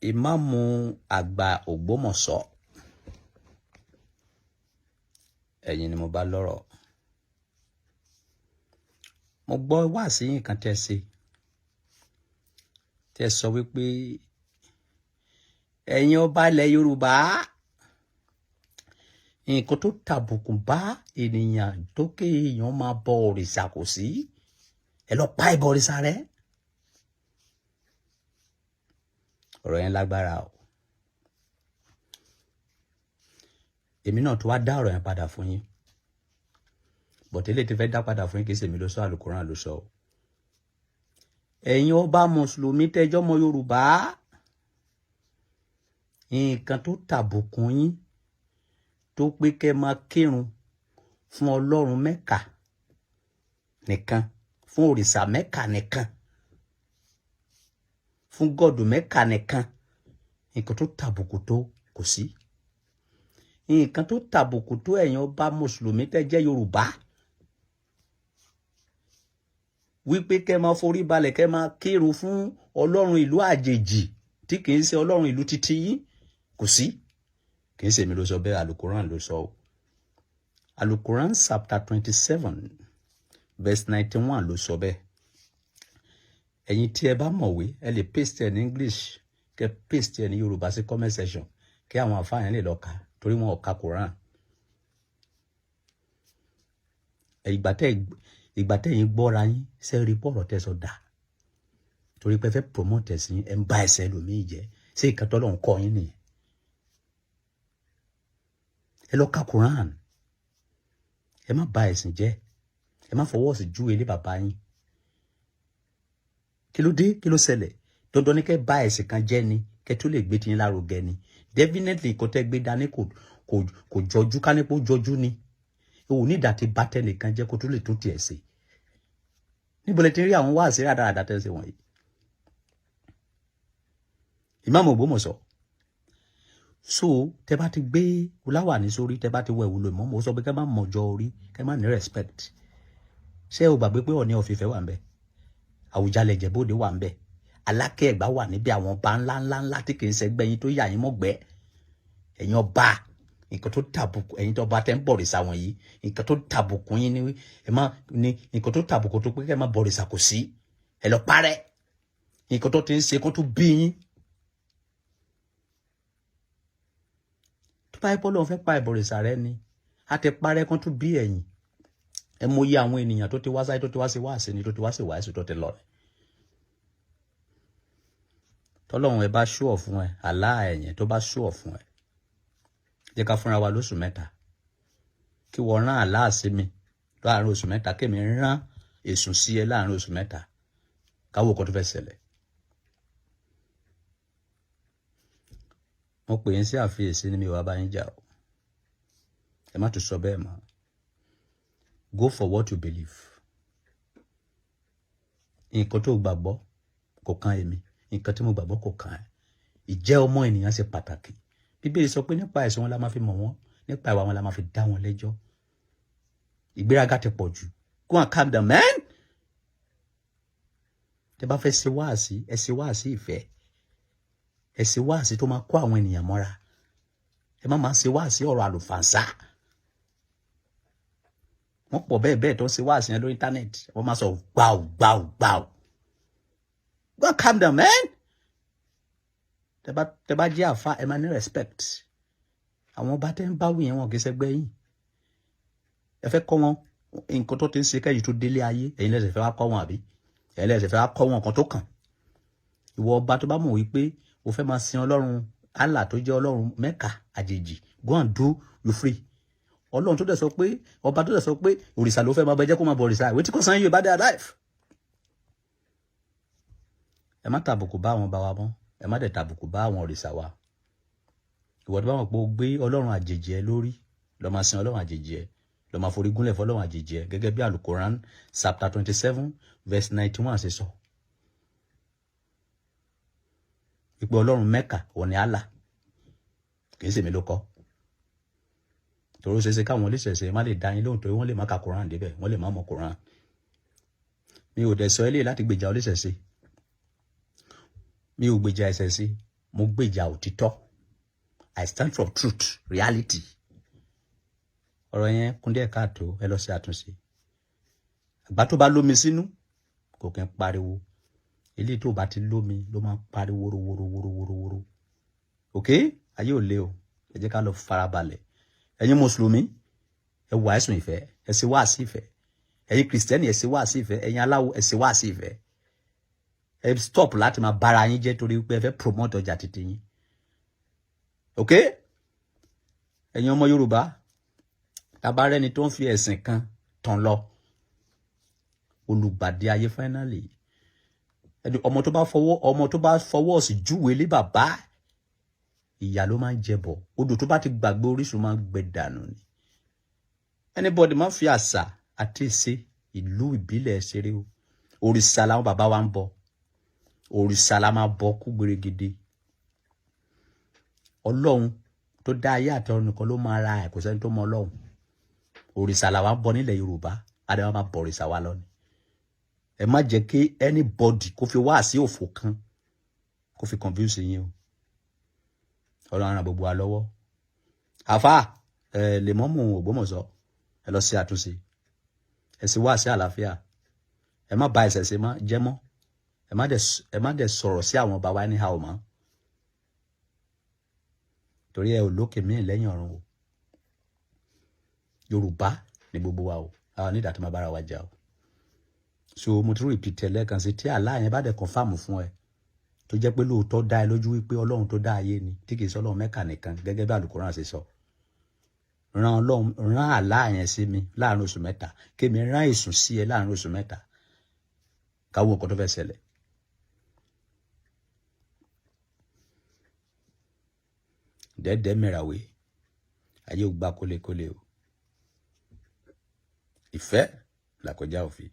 Ìmáàmù àgbà Ògbómọ̀ṣọ́, ẹ̀yin ni mo bá lọ́rọ̀. Mo gbọ́ wáàsí yín kan tẹ́ ṣe, tẹ́ sọ wípé ẹ̀yin ọba ilẹ̀ Yorùbá, nǹkan tó tàbùkù bá ènìyàn tó kéèyàn máa bọ òrìṣà kò sí, ẹ lọ pa ìbọ òrìṣà rẹ. Ọ̀rọ̀ yẹn lágbára o. Èmi náà tó wá dá ọ̀rọ̀ yẹn padà fún yín. Bọ̀tẹ́lẹ̀ tí fẹ́ dá padà fún yín, kì í ṣèmi ló sọ, Àlùkùránì ló sọ o. Ẹ̀yin ọba mùsùlùmí tẹ́jọ́ mọ Yorùbá, nǹkan tó tàbùkù yín tó pé kẹ́ máa kírun fún Ọlọ́run Mẹ́kà nìkan, fún òrìṣà Mẹ́kà nìkan, fún gọ́ọ̀dù Mẹ́kà nìkan, nǹkan tó tàbùkù tó kò sí. Nǹkan tó tàbùkù tó ẹ̀yin ọba mùsùlùmí tẹ́ jẹ́ Yorùbá, wípé kẹ́ máa forí balẹ̀, kẹ́ máa kírun fún Ọlọ́run ìlú àjèjì tí kì í ṣe Ọlọ́run ìlú títí yín kò sí. Kì í ṣe èmi ló sọ bẹ́ẹ̀, Àlùkùránì ló sọ o. Àlùkùránì chapter 27 verse 91 ló sọ bẹ́ẹ̀. Ẹ̀yin tí ẹ bá mọ̀wé, ẹ lè paste ẹ ní English, kẹ́ paste ẹ ní Yorùbá sí comment section, kí àwọn àfáàyàn lè lọ kà, torí wọn ò ka Quran. Ìgbà tẹ́ yín gbọ́ra yín ṣe rí bọ́ọ̀rọ̀ tẹ́ sọ dà, torí pé ẹ fẹ́ promote ẹ̀sìn, ẹ̀ ń bá ẹsẹ̀ lòmíì jẹ́. Ṣé ìkan tọ́lọ́ ń kọ́ yín nìyẹn? Ẹ lọ ka Quran, ẹ má bà ẹ̀sìn jẹ́, ẹ má fọwọ́ sí ju ilé bàbá yín. Kí ló dé? Kí ló ṣẹlẹ̀? Dandan ní kẹ́ bà ẹ̀sìn kan jẹ́ ni kẹ́ tó lè gbé tiyín lárugẹ ni? Definitely, kò tẹ́ gbé dání kò jọjú. Ká nípò jọjú ni òun ní ìdá tí bá tẹnìkan jẹ́ kó tó lè tún tiẹ̀ ṣe. Níbo lẹ ti rí àwọn wáàsí rádaràdà tẹ́ ń ṣe wọ̀nyí? Ìmáàmù Ògbómọ̀ṣọ́, so tẹ́ bá ti gbé láwàní sórí, tẹ́ bá ti wọ ẹ̀wù lò mọ́, mo sọ pé kẹ́ má mọ̀jọ orí, kẹ́ má ní respect. Ṣé o gbàgbé pé Ọọ̀ni of Ifẹ̀ wà ń bẹ̀, Àwùjalẹ̀ Ìjẹ̀bú-Òde wà ń bẹ̀, Alákẹ́ Ẹ̀gbá wà níbi, àwọn ọba ńlá ńlá ńlá tí kì í ṣẹgbẹ́ yín tó yà yín mọ́gbẹ́. Ẹ̀yin ọba, nǹkan tó tàbùkù ẹ̀yin tó ọba tẹ́ ń bọ̀rìṣà wọ̀nyí, nǹkan tó tàbùkù yín ni ẹ má ní nǹkan tó tàbùkù tó pé kẹ́ má bọ̀rìṣà kò sí, ẹ lọ parẹ́ nǹkan tó ti ń ṣe kó tó bí yín. Tó bá yẹ pé Ọlọ́run fẹ́ pa ìbọ̀rìṣà rẹ ni, a ti parẹ́ kó tó bí ẹ̀yìn. Ẹ mọ iye àwọn ènìyàn tó ti wá sáyé, tó ti wá sí wáàsí ni, tó ti wá sí wàásù, tó ti lọ. Tọ́lọ́run ẹ bá ṣúọ̀ fún ẹ, àlá ẹ̀yìn tó bá ṣúọ̀ fún ẹ, jẹ́ ká fúnra wa lóṣù 3, kí wọ́n rán àlá sí mi láàrin oṣù 3, kémi rán èsùn sí ẹ láàrin oṣù 3, káwọ́ kan tó fẹ́ ṣẹlẹ̀. Mo pè yín sí àfiyèsí ni, mi wàá bá yín jà o. Ẹ má tún sọ bẹ́ẹ̀ mọ́. Go for what you believe. Nǹkan tó gbàgbọ́ kò kan èmi, nǹkan tí mo gbàgbọ́ kò kan ẹ. Ìjẹ́ ọmọ ènìyàn ṣe pàtàkì. Bíbélì sọ pé nípa ẹ̀sùn wọn la máa fi mọ̀ wọ́n, nípa ìwà wọn la máa fi dá wọn lẹ́jọ́. Ìgbéraga ti pọ̀ jù. Go and calm down, man. Tẹ́ bá fẹ́ ṣe wáàsí, ẹ ṣe wáàsí ìfẹ́, ẹ ṣe wáàsí tó máa kó àwọn ènìyàn mọ́ra. Ẹ má máa ṣe wáàsí ọ̀rọ̀ àlùfànṣá. Wọ́n pọ̀ bẹ́ẹ̀ bẹ́ẹ̀ tó ń ṣe wáàsí yẹn lórí íńtánẹ́ẹ̀tì, wọ́n máa sọ gbàù gbàù gbàù. Go and calm down, man. Tẹ́ bá jẹ́ àfa, ẹ máa ní respect. Àwọn ọba tẹ́ ń bá wí yẹn, wọn kì í ṣẹgbẹ́ yín. Ẹ fẹ́ kọ́ wọn nǹkan tó ti ń ṣe kẹ́yìn tó délé ayé, ẹ̀yin lẹ́sẹ̀ fẹ́ wá kọ́ wọn, àbí ẹ̀yin lẹ́sẹ̀ fẹ́ wá kọ́ wọn nǹkan tó kàn? Ìwọ ọba tó bá mọ̀ wípé o fẹ́ máa sin Ọlọ́run Allah tó jẹ́ Ọlọ́run Mẹ́kà àjèjì, go and do you free. Ọlọ́run tó dẹ̀ sọ pé, ọba tó dẹ̀ sọ pé òrìṣà ló fẹ́ máa bẹ, jẹ́ kó máa bọ òrìṣà. Wetin concern you about their life? Ẹ má tàbùkù bá àwọn ọba wa mọ́, ẹ má dẹ̀ tàbùkù bá àwọn òrìṣà wa. Ìwọ tó bá mọ̀ pé o gbé Ọlọ́run àjèjì ẹ lórí, lọ máa sin Ọlọ́run àjèjì ẹ, lọ máa forí gúnlẹ̀ fọlọ́run àjèjì ẹ, gẹ́gẹ́ bí Alukoran chapter 27 verse 91 ṣe sọ. Ìpè Ọlọ́run Mẹ́kà òun ni Allah, kì í ṣèmi ló kọ́. Torí ó ṣeéṣe káwọn oníṣẹ̀ṣe má lè dá yín lóhùn, torí wọ́n lè má ka Koran débẹ̀, wọ́n lè má mọ̀ Koran. Mi ò dẹ̀ sọ eléyìí láti gbèjà oníṣẹ̀ṣe, mi ò gbèjà ẹ̀ṣẹ̀ sí. Mo gbèjà òtítọ́. I stand for truth, reality. Ọ̀rọ̀ yẹn kún díẹ̀ káàtó. Ẹ lọ sí àtúnṣe. Àgbà tó bá lómi sínú kò kí ń pariwo. Eléyìí tó bá ti lómi ló máa ń pariwo wóró wóró wóró wóró. Ok, ayé ò le o. Ẹ jẹ́ ká lọ farabalẹ̀. Ẹ̀yin mùsùlùmí, ẹ wà ẹ̀sùn ìfẹ́, ẹ ṣe wáàsí ìfẹ́. Ẹ̀yin kìrìsìtẹ́nì, ẹ ṣe wáàsí ìfẹ́. Ẹ̀yin aláwo, ẹ ṣe wáàsí ìfẹ́. Ẹ stop láti máa bára yín jẹ́ torí pé ẹ fẹ́ promote ọjà títí yín. Ok, ẹ̀yin ọmọ Yorùbá, tabarẹ́ni tó ń fi ẹ̀sìn kan tàn lọ, olùgbàdì ayé finally. Ẹni ọmọ tó bá fọwọ́ sí júwèé lé bàbá, ìyà ló máa ń jẹ bọ̀. Odò tó bá ti gbàgbé orísun máa ń gbẹ dànù ni. Anybody máa ń fi àṣà àti ìṣe ìlú ìbílẹ̀ ṣeré o. Òrìṣà làwọn bàbá wa ń bọ. Òrìṣà la máa bọ kú gbèrègede. Ọlọ́run tó dá ayé àti ọ̀run nìkan ló máa ra ẹ̀. Kò sẹ́ni tó mọ Ọlọ́run. Òrìṣà làwa ń bọ nílẹ̀ Yorùbá. Adé wa máa bọ òrìṣà wa lọ ni. Ẹ má jẹ́ kí anybody kó fi wá sí òfò kan kó fi confuse yín o. Ọlọ́run ràn gbogbo wa lọ́wọ́. Àfa ẹ lè mọ́mú Ògbómọ̀ṣọ́, ẹ lọ sí àtúnṣe. Ẹ sì wá sí àlàáfíà. Ẹ má ba ẹsẹ̀ ṣe jẹ́ mọ́. Ẹ má dẹ̀ sọ̀rọ̀ sí àwọn bàbá anyhow mọ́, torí ẹ ò lókè míì lẹ́yìn ọ̀run o. Yorùbá ní gbogbo wa o. Àwọn onídàá tó máa bára wa jà o. So mo tún repeat ẹ lẹ́ẹ̀kan sí, tí àlá yẹn bá dẹ̀ confirm fún ẹ, tó jẹ́ pé lóòótọ́ dá ẹ lójú wípé Ọlọ́run tó dá ayé ni, tí kìí sọ Ọlọ́run Mẹ́kà nìkan gẹ́gẹ́ bí Àlùkùránì ṣe sọ, rán Ọlọ́run, rán àlá yẹn sí mi láàrin oṣù 3, kémi rán èsùn sí ẹ láàrin oṣù 3, káwọ́ nǹkan tó fẹ́ ṣẹlẹ̀. Dẹ́dẹ́ mìràwé, ayé ò gba kólekóle o. Ìfẹ́ làkọjá òfin.